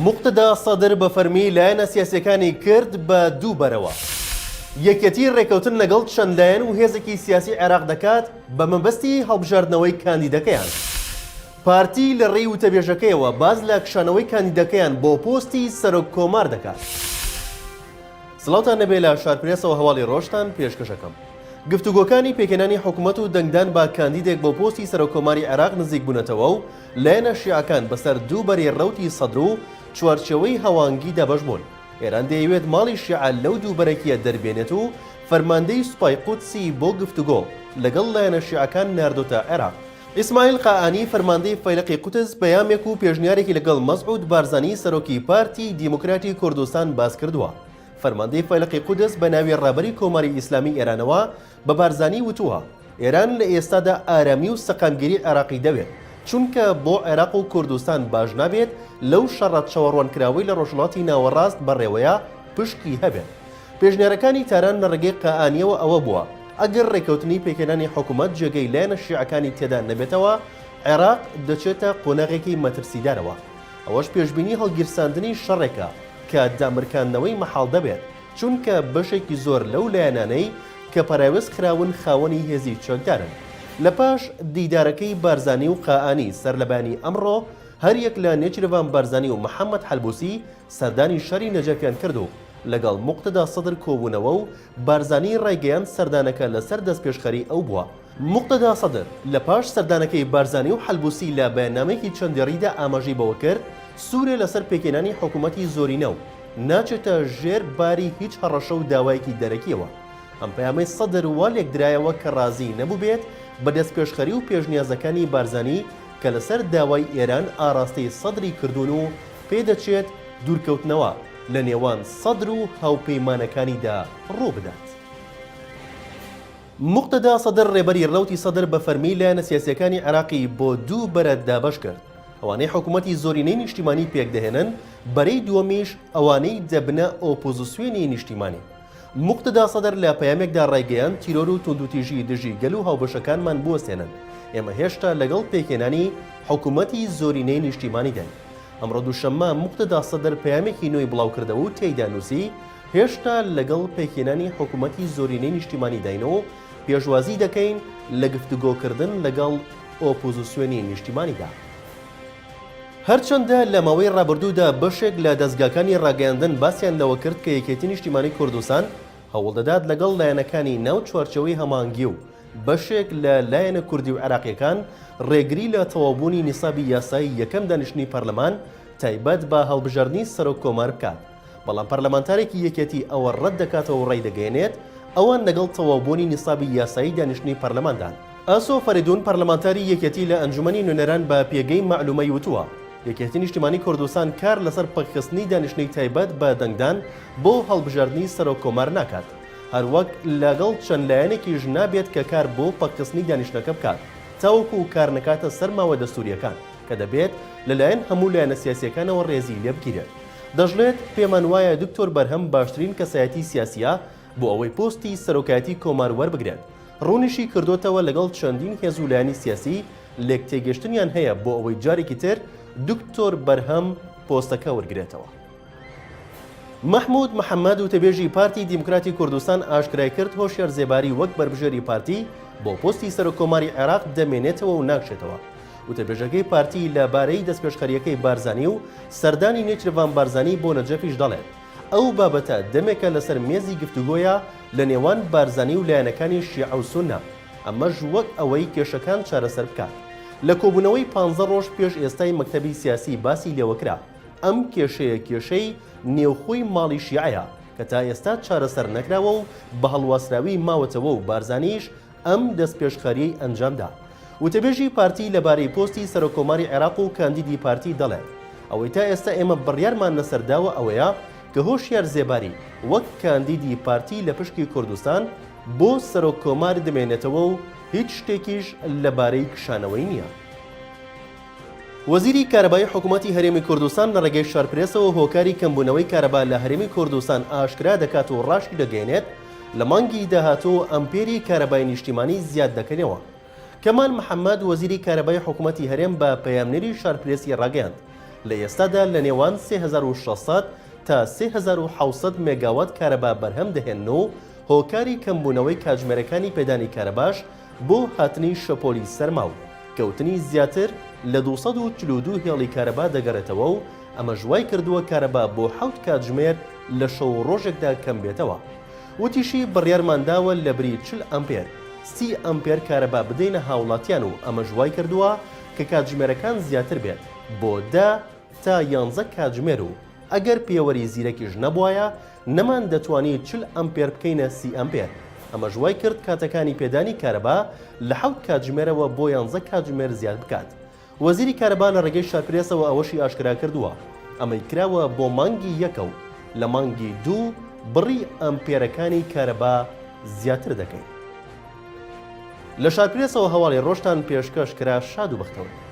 موقتەدا سەدر بە فەرمی لایەنە سیاسییەکانی کرد بە دوو بەرەوە. یەکێتی رێککەوتن لەگەڵ چەند لایەن و هێزێکی سیاسی عێراق دەکات بە مەبەستی هەڵبژاردنەوەی کاندیدەکەیان. پارتی لە رێی وتەبێژەکەیەوە باس لە کشانەوەی کاندیدەکەیان بۆ پۆستی سەرۆک کۆمار دەکات. سڵاوتان لێبێ لە شارپرێسەوە هەواڵی ڕۆژتان پێشکەش ئەکەم. گفتوگۆکانی پێکهێنانی حکومەت و دەنگدان بە کاندیدێک بۆ پۆستی سەرۆککۆماری عێراق نزیکبوونەتەوە و لایەنە شیعەکان بەسەر دوو بەرەی ڕەوتی سەدر و چوارچێوەی هەوانگی دابەشبوون. ئێران دەیەوێت ماڵی شیعە لەو دوو بەرەکییە دەربێنێت و فەرماندەی سوپای قودسی بۆ گفتوگۆ لەگەڵ لایەنە شیعەکان ناردۆتە عێراق. ئیسماعیل قائانی فەرماندەی فەیلەقی قودس پەیامێک و پێشنیارێکی لەگەڵ مەسعود بارزانی سەرۆکی پارتی دیموکراتی کوردستان باس کردووە. فەرماندەی فەیلەقی قودس بە ناوی ڕابەری کۆماری ئیسلامی ئێرانەوە بە بارزانی وتووە، ئێران لە ئێستادا ئارامی و سەقامگیری عێراقی دەوێت، چونکە بۆ عێراق و کوردستان باش نابێت لەو شەڕە چاوەڕوانکراوەی لە ڕۆژهەڵاتی ناوەڕاست بەڕێوەیە پشکی هەبێت. پێشنیارەکانی تاران لە ڕێگەی قائانییەوە ئەوە بووە، ئەگەر ڕێککەوتنی پێکهێنانی حکومەت جێگەی لایەنە شیعەکانی تێدا نەبێتەوە، عێراق دەچێتە قۆناغێکی مەترسیدارەوە. ئەوەش پێشبینی هەڵگیرساندنی شەڕێکە کە دامرکاندنەوەی مەحاڵ دەبێت، چونکە بەشێکی زۆر لەو لایەنانەی کە پەراوێز خراون خاوەنی هێزی چەکدارن. لە پاش دیدارەکەی بارزانی و قائانی سەرلەبەیانی ئەمڕۆ هەریەک لە نێچیرڤان بارزانی و محەمەد حەلبوسی سەردانی شاری نەجەفیان کرد و لەگەڵ موقتەدا سەدر کۆبوونەوە و بارزانی ڕایگەیاند سەردانەکە لەسەر دەستپێشخەری ئەو بووە. موقتەدا سەدر لە پاش سەردانەکەی بارزانی و حەلبوسی لە بەیاننامەیەکی چەند دێڕیدا ئاماژەی بەوە کرد سوورە لەسەر پێکهێنانی حکوومەتی زۆرینە و ناچێتە ژێر باری هیچ هەڕەشە و داوایەکی دەرەکییەوە. ئەم پەیامەی سەدر وا لێکدرایەوە کە ڕازی نەبووبێت بە دەستپێشخەری و پێشنیازەکانی بارزانی کە لەسەر داوای ئێران ئاڕاستەی سەدری کردوون و پێدەچێت دوورکەوتنەوە لە نێوان سەدر و هاوپەیمانەکانیدا ڕووبدات. موقتەدا سەدر ڕێبەری ڕەوتی سەدر بە فەرمی لایەنە سیاسییەکانی عێراقی بۆ دوو بەرە دابەش کرد، ئەوانەی حکومەتی زۆرینەی نیشتیمانی پێکدەهێنن، بەرەی دووەمیش ئەوانەی دەبنە ئۆپۆزسیۆنی نیشتیمانی. موقتەدا سەدر لە پەیامێکدا ڕایگەیاند تیرۆر و توندوتیژی دژی گەل و هاوبەشەکانمان بوەستێنن، ئێمە هێشتا لەگەڵ پێکهێنانی حکومەتی زۆرینەی نیشتیمانیداین. ئەمڕۆ دووشەممە موقتەدا سەدر پەیامێکی نوێی بڵاوکردەوە و تێیدا نووسی، هێشتا لەگەڵ پێکهێنانی حکومەتی زۆرینەی نیشتیمانیداین و پێشوازی دەکەین لە گفتوگۆکردن لەگەڵ ئۆپۆزسیۆنی نیشتیمانیدا. هەرچەندە لە ماوەی ڕابردوودا بەشێک لە دەزگاکانی ڕاگەیاندن باسیان لەوە کرد کە یەکێتی نیشتیمانی کوردستان هەوڵدەدات لەگەڵ لایەنەکانی ناو چوارچێوەی هەماهەنگی و بەشێک لە لایەنە کوردی و عێراقییەکان ڕێگری لە تەواوبوونی نیسابی یاسایی یەکەم دانیشتنی پەرلەمان تایبەت بە هەڵبژاردنی سەرۆک کۆمار بکات بەڵام پەرلەمانتارێکی یەکێتی ئەوە ڕەت دەکاتەوە و ڕایدەگەیەنێت ئەوان لەگەڵ تەواوبوونی نیسابی یاسایی دانیشتنی پەرلەماندان. ئاسۆ فەریدون پەرلەمانتاری یەکێتی لە ئەنجومەنی نوێنەران بە پێگەی مەعلومەی وتووە، یەکێتی نیشتیمانی کوردستان کار لەسەر پەکخستنی دانیشتنی تایبەت بە دەنگدان بۆ هەڵبژاردنی سەرۆک کۆمار ناکات، هەروەک لەگەڵ چەند لایەنێکیش نابێت کە کار بۆ پەکخستنی دانیشتنەکە بکات تاوەکو کارنەکاتە سەر ماوە دەستورییەکان کە دەبێت لەلایەن هەموو لایەنە سیاسییەکانەوە رێزی لێبگیرێت. دەشڵێت، پێمان وایە دکتۆر بەرهەم باشترین کەسایەتی سیاسییە بۆ ئەوەی پۆستی سەرۆکایەتی کۆمار وەربگرێت. ڕوونیشی کردۆتەوە لەگەڵ چەندین هێز و لایەنی سیاسی لێکتێگەشتنیان هەیە بۆ ئەوەی جارێکی تر دکتۆر بەرهەم پۆستەکە وەرگرێتەوە. مەحمود محەمەد وتەبێژی پارتی دیموکراتی کوردستان ئاشکرای کرد هۆشیار زێباری وەک بەربژێری پارتی بۆ پۆستی سەرۆککۆماری عێراق دەمێنێتەوە و ناکشێتەوە. وتەبێژەکەی پارتی لە بارەی دەستپێشخەرییەکەی بارزانی و سەردانی نێچیرڤان بارزانی بۆ نەجەفیش دەڵێت، ئەو بابەتە دەمێکە لەسەر مێزی گفتوگۆیە لە نێوان بارزانی و لایەنەکانی شیعە و سوننە، ئەمەش وەک ئەوەی کێشەکان چارەسەر بکات. لە کۆبوونەوەی پانزە ڕۆژ پێش ئێستای مەکتەبی سیاسی باسی لێوەکرا، ئەم کێشەیە کێشەی نێوخۆی ماڵی شیعەیە کە تا ئێستا چارەسەر نەکراوە و بە هەڵواسراوی ماوەتەوە و بارزانیش ئەم دەستپێشخەرییەی ئەنجامدا. وتەبێژی پارتی لەبارەی پۆستی سەرۆککۆماری عێراق و کاندیدی پارتی دەڵێت، ئەوەی تا ئێستا ئێمە بڕیارمان لەسەر داوە ئەوەیە کە هۆشیار زێباری وەک کاندیدی پارتی لە پشکی کوردستان بۆ سەرۆککۆمار دەمێنێتەوە و هیچ شتێکیش لەبارەی کشانەوەی نییە. وەزیری کارەبای حکومەتی هەرێمی کوردستان لە ڕێگەی شارپرێسەوە هۆکاری کەمبوونەوەی کارەبا لە هەرێمی کوردستان ئاشکرا دەکات و ڕاشیدەگەیەنێت، لە مانگی داهاتوو ئەمپێری کارەبای نیشتیمانی زیاد دەکەنەوە. کەمال محەمەد وەزیری کارەبای حکومەتی هەرێم بە پەیامنێری شارپرێسی ڕاگەیاند، لە ئێستادا لە نێوان 3600 تا 3700 مێگاوات کارەبا بەرهەم دەهێنن و هۆکاری کەمبوونەوەی کاتژمێرەکانی پێدانی کارەباش بۆ هاتنی شەپۆلی سەرما و کەوتنی زیاتر لە 242 هێڵی کارەبا دەگەڕێتەوە و ئەمەش وایکردووە کارەبا بۆ حەوت کاتژمێر لە شەو و ڕۆژێکدا کەمبێتەوە. وتیشی، بڕیارمان داوە لەبری 40 ئەمپێر، 30 ئەمپێر کارەبا بدەینە هاوڵاتیان و ئەمەش وایکردووە کە کاتژمێرەکان زیاتر بێت بۆ دە تا یانزە کاتژمێر و ئەگەر پێوەری زیرەکیش نەبوایە نەمان دەتوانی 40 ئەمپێر بکەینە سی ئەمپێر، ئەمەش وایکرد کاتەکانی پێدانی کارەبا لە حەوت کاتژمێرەوە بۆ یانزە کاتژمێر زیاد بکات. وەزیری کارەبا لە ڕێگەی شارپرێسەوە ئەوەشی ئاشکرا کردووە، ئەمەی کراوە بۆ مانگی یەکە و لە مانگی دوو بڕی ئەمپێرەکانی کارەبا زیاتر دەکەین. لە شارپرێسەوە هەواڵی ڕۆژتان پێشکەش کرا شاد و بەختەوەر بن.